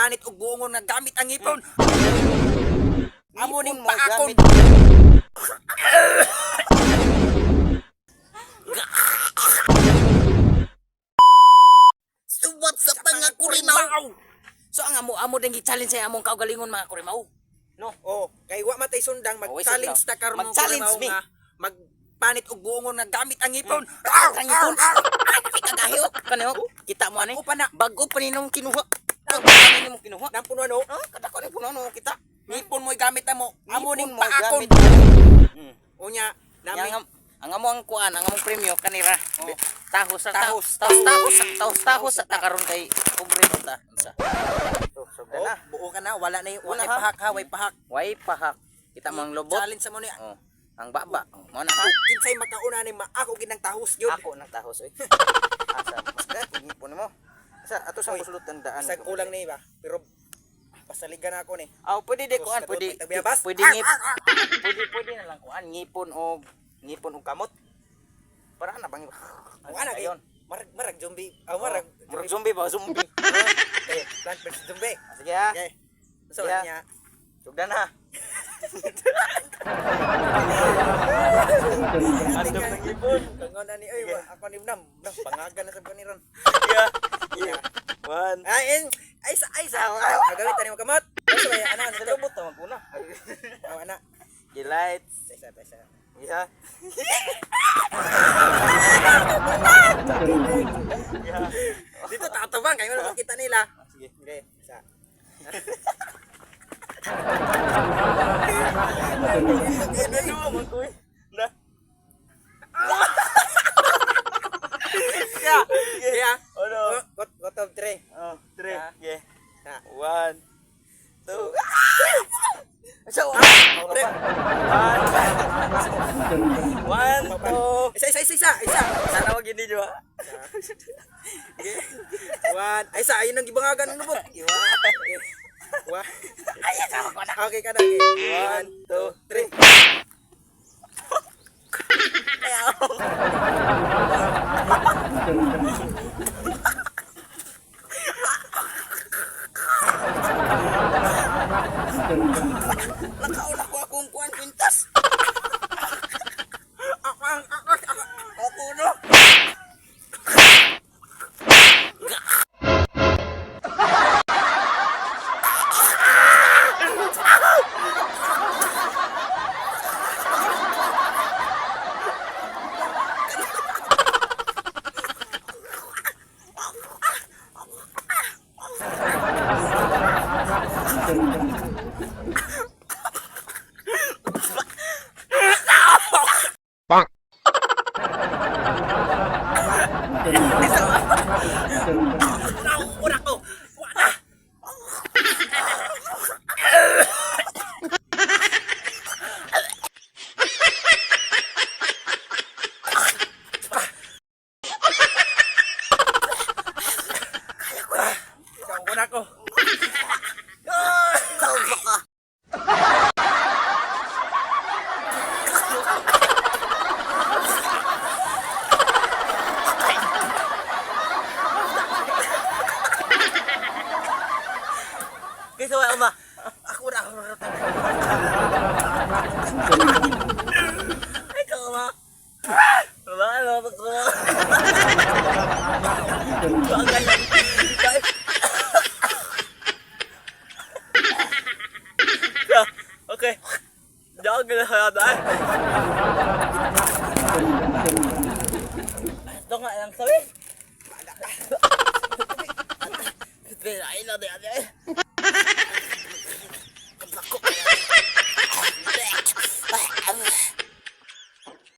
Magpanit og buongon nga gamit ang ngipon. Amo ning Ngipon mo paakon. gamit. So what's up, mga kurimaw? So ang amo-amo din gi-challenge sa among kaugalingon, mga kurimaw. No. Oh, kay wa matay sundang, Oh, way mag-challenge sundang. ta karon, mga Mag-challenge kurimaw, mi. nga magpanit og buongon nga gamit ang ngipon. Ang ngipon. Ay, kagahi oh. Kani oh. Kita mo ani. Bago pa na. Bago pa ninong kinuha. Bago pa ninong kinuha. Nang puno ano? Ah, kadako ni puno no kita. Ngipon mo gamit mo. Amo ning Ngipon mo paakon. gamit. Unya, nami Yang ang amo ang kuan, ang among premyo kanira. Oh. Tahos sa Tahos. tahos tahos tahos tahos tahos sa takaron kay pobre mo ta. Unsa? So, sugda Oh, na. buo ka na, wala na yung Una, way ha? pahak ha, way pahak. Way pahak. Kita mo ang lobot. Challenge sa mo ni. Oh, ang baba. Oh, mo na ha. Kinsay makauna ni maako gid ng tahos gyud. Ako nang tahos oy. Asa mas ka ngipon mo. Asa ato sa Oy, kusulot ang daan. Bisag kulang ni ba? Pero pasaligan na ako ni. Aw, pwede di kuan, Tapos, pwede. tagbiyabas. Pwede ngip. Pwede pwede na lang kuan ngipon og kamot. Para na bang Mo ana ayon. Marag marag zombie. Ah, marag Murag zombie ba? Zombie. Eh, plant versus zombie. Sige ha. Okay. So Yeah. niya. Sugda na. Andam ng ipon. Kangon ani oy, ako ni nam, nam pangagan na sa kaniron. Yeah. Yeah. One. Ay, ay sa ay sa. Magamit ani mo kamot. So ay ana Sa ana. lubot ta maguna. Oh, ana. Gi-lights. Isa isa. Yeah. Dito tatabang kayo na makita nila. Sige. Okay, isa. Ano man ko? Na. Yeah. Yeah. Ano? Got got of three. Oh, three. Ah. Yeah. Ah. One. Two. So, Three. One. One, two. Isa isa isa isa isa. Sana wag gini jo. One. Ay sa ayun ang gibangagan ng lubot. One. Okay ka na. Okay. One, two, three. nakauna ko akong kuan kwintas. Ako ang ako ako. Ako no. Nauna ko. Wala. Nauna ko. Kalbo ka. Kaysa wa uma. Ako na ako na. Ikaw ma. Wala na ko. Okay. Jog na kaya dai. Ito nga lang sabi. Ay, na, ay, ay.